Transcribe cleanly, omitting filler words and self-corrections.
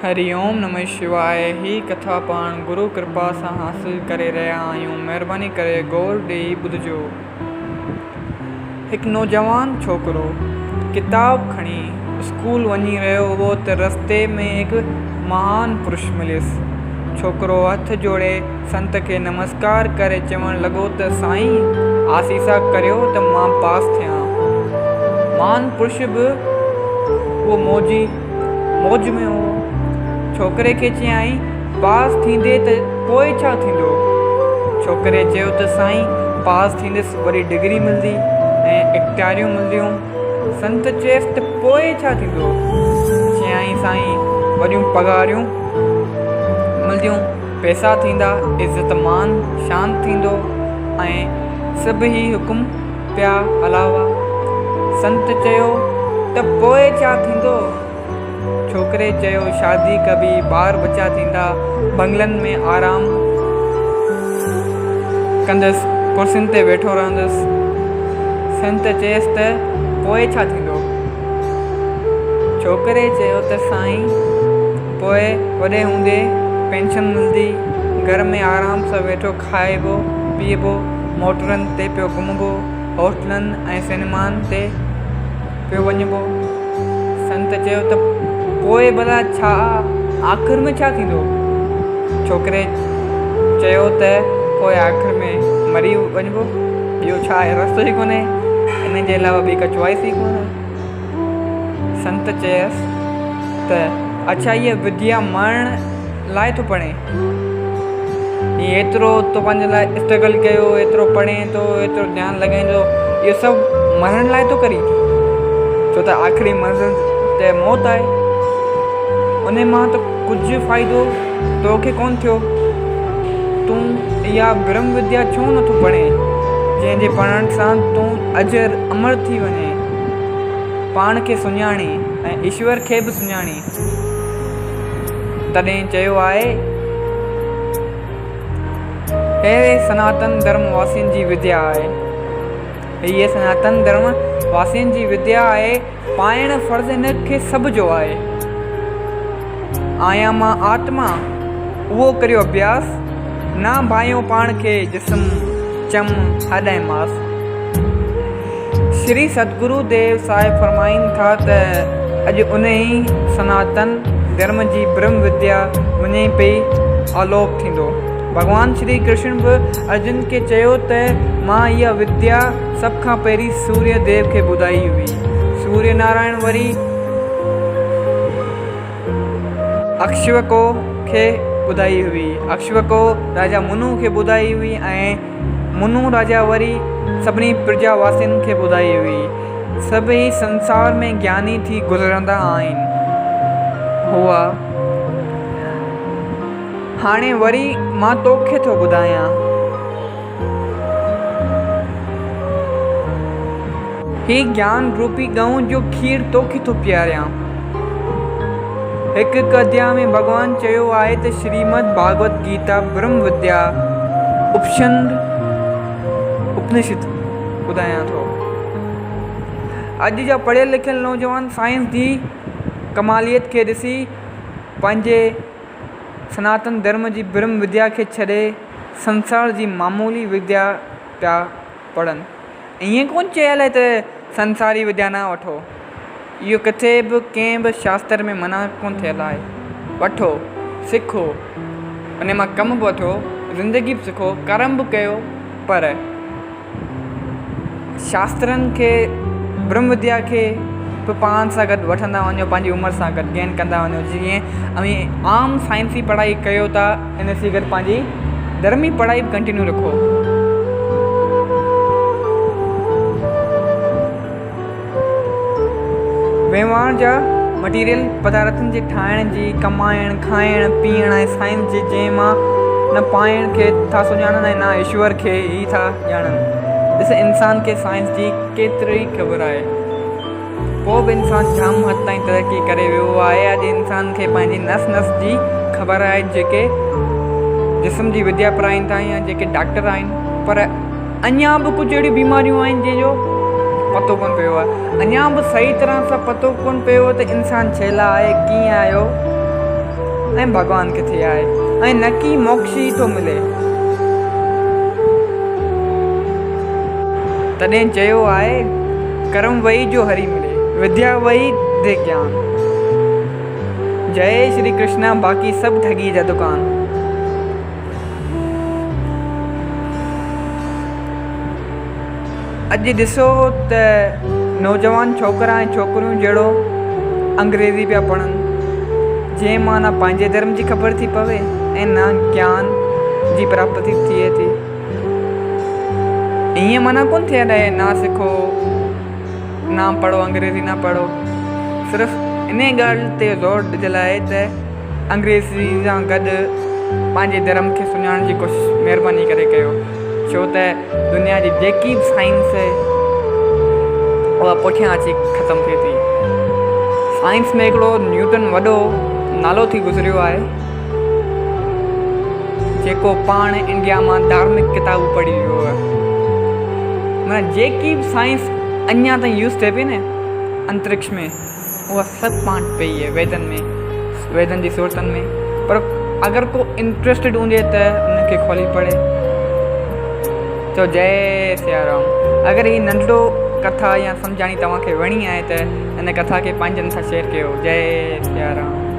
هري اوم نمه شواء هي ڪٿا پاڻ گرو ڪرپا سان حاصل ڪري رهيا آهيون مهرباني ڪري غور ڏئي ٻڌجو. هڪ نوجوان ڇوڪرو ڪتاب کڻي اسڪول وڃي رهيو هو ته رستي ۾ هڪ مهان پرش مليس. ڇوڪرو هٿ جوڙي سنت کي نمسڪار ڪري چوڻ لڳو ته سائين آسيسا ڪريو ته مان پاس ٿيان. مهان پرش به اهو موجي. موج ۾ هو. ڇوڪري کي چيائين، پاس ٿيندين ته پوء ڇا ٿيندو؟ ڇوڪري چيو ته سائين پاس ٿيندس وڏي ڊگري ملندي ۽ اختياريون ملنديون. سنت چيس ته پوء ڇا ٿيندو؟ چيائين سائين وڏيون پگهاريون ملنديون، پئسا ٿيندا، عزت مان شان ٿيندو ۽ سڀ هي حڪم پيا هلاوا. سنت چيو ته پوء ڇا ٿيندو؟ ڇوڪري چيو شادي ڪبي، ٻار ٻچا ٿيندا، بنگلن ۾ آرام ڪندس، ڪرسين تي ويٺو رهندس. سنت چيس ته پوء ڇا ٿيندو؟ ڇوڪري چيو ته سائين پوء وڏي هوندي پينشن ملندي، گهر ۾ آرام سان ويٺو کائبو پيئبو، موٽرن تي پيو گهمبو، هوٽلن ۽ سئنيمائن تي پيو وڃبو. سنت چيو ته پوء ڀلا ڇا آخر ۾ ڇا ٿيندو؟ ڇوڪري چيو ته پوء آخر ۾ مري وڃبو، ٻيو ڇا آهي رستو ئي ڪونهي، ان جي علاوه ٻي ڪا چوائس ئي ڪونهي. سنت چيس ته اڇا هيء وديا مرڻ لاء ٿو پڙهين؟ هي ايترو تو پنهنجي لاء اسٽرگل ڪيو، ايترو پڙهين ٿو، ايترو ڌيان لڳائين ٿو، اهو سڀ مرڻ لاء ٿو ڪرين؟ ڇو ته آخري منزل ته موت آهي. ان مان ته ڪجهه فائدو توکي ڪونه ٿيو. تون اها برهم وديا ڇو نٿو پڙهين، جنهن جي پڙهڻ سان تون اجر امر ٿي وڃين، پاڻ کي سڃاڻين ۽ ايشور کي به سڃاڻين. تڏهن چيو آهي، هيء سناتن ڌرم واسين جي وديا آهي. هيء سناتن ڌرم واسين جي وديا آهي، پائڻ فرض هن کي سڀ جو آهي. آهيان مان آتما، اهو ڪريو اڀياس، نه ڀانئيو پاڻ کي جسم، چم، هڏ ۽ ماس. شري ستگرو ديو صاحب فرمائين ٿا ته اڄ انهي سناتن ڌرم جي برهم وديا وڃي پئي آلوپ ٿيندو. ڀڳوان شري ڪرشن به ارجن کي چيو ته مان اها وديا سڀ کان پهرين سوريه ديو کي ٻڌائي هئي. سوريه نارائڻ وري اڪشوڪو کي ٻڌائي هئي. اڪشوڪو راجا منو کي ٻڌائي هئي ۽ منو راجا وري سڀني پرجا واسين کي ٻڌائي هئي. سڀئي سنسار ۾ گياني ٿي گذرندا آهن. هئا. هاڻي وري مان توکي ٿو ٻڌايان. هي گيان روپي ڳئون جو کير توکي ٿو پياريان. هڪ هڪ اڌياء ۾ ڀڳوان چيو آهي ته شريمد ڀاڳوت گيتا برهم وديا اپشند اپنشد ٻڌايان ٿو. اڄ جا پڙهيل لکيل نوجوان سائنس جي ڪماليت کي ڏسي پنهنجي سناتن ڌرم جي برهم وديا کي ڇڏي سنسار جي معمولي وديا پيا پڙهن. ائين ڪونه چيل آهي ته سنساري وديا نه وٺو. اهو ڪٿي به ڪنهن به شاستر ۾ منع ڪونه ٿيل آهي. وٺو، سکو، ان مان ڪم به وٺو، زندگي به سکو، ڪرم به ڪيو پر شاسترن کي، برهم وديا کي به پاڻ سان گڏ وٺندا وڃو، پنهنجي عمر سان گڏ گين ڪندا وڃو جيئن اوهين عام سائنسي پڙهائي ڪيو ٿا. ان سين گڏ پنهنجي ڌرمي پڙهائي به ڪنٽينيو رکو. وهنوار جا مٽيريل پدارٿن جي ٺاهڻ جي، ڪمائڻ، کائڻ، پيئڻ ۽ سائنس جي جنهن مان نه پائڻ کي ٿا سڃاڻن ۽ نه ايشور کي ئي ٿا ڄاڻن. ڏس انسان کي سائنس جي ڪيتري خبر آهي. پوء به انسان جام حد تائين ترقي ڪري ويو آهي. اڄ انسان کي پنهنجي نس نس جي خبر آهي. جيڪي جسم جي وديا پرائين ٿا يا جيڪي ڊاڪٽر آهن پر اڃا به ڪجهه اهڙيون بيماريون آهن جنهن جو پتو ڪونه پيو آهي. اڃا به صحيح طرح سان پتو ڪونه پيو ته انسان ڇيلا آهي ڪيئن آيو. ۽ ڀڳوان ڪٿي آهي ۽ نڪي موڪش ئي ٿو ملي. تڏهن چيو آهي، ڪرم وئي جو هري ملي، وديا وئي the گيان. جئي شري ڪرشنا باقي سڀ ٺڳي جا دڪان. اڄ ڏسو ته نوجوان ڇوڪرا ۽ ڇوڪريون جهڙو انگريزي پيا پڙهن جنهن مان نه پنهنجي ڌرم جي خبر ٿي پوي ۽ نه گيان جي پراپتي ٿئي ٿي. ائين معنيٰ ڪونه ٿئي ته نه سکو نه پڙهو انگريزي نه پڙهو صرف انهي ڳالهه تي زور ڏجل آهي ته انگريزي سان گڏ پنهنجي ڌرم کي سڃاڻڻ جي ڪوشش مهرباني ڪري ڪيو ڇو ته دنيا جي جيڪي به سائنس آهي اها پٺيان اچي ختم ٿئي ٿي. سائنس ۾ هڪڙو نيوٽن وڏو نالو ٿي گذريو آهي جيڪو پاڻ انڊيا مان ڌارمڪ ڪتابون پڙهي ويو هو. معنيٰ جيڪي به سائنس اڃا تائين يوز ٿئي پئي نه انترڪش ۾ اها سڀ پاڻ پئي آهي ويدن ۾ ويدن جي صورتن ۾ پر اگر ڪو انٽريسٽيڊ هجي ته ان کي کولي پڙهي چئو جئي سيارام اگر هي ننڍڙو ڪٿا يا سمجهاڻي توهان کي وڻي آهي ته ان ڪٿا کي پنهنجن سان شيئر ڪيو جئي سيارام.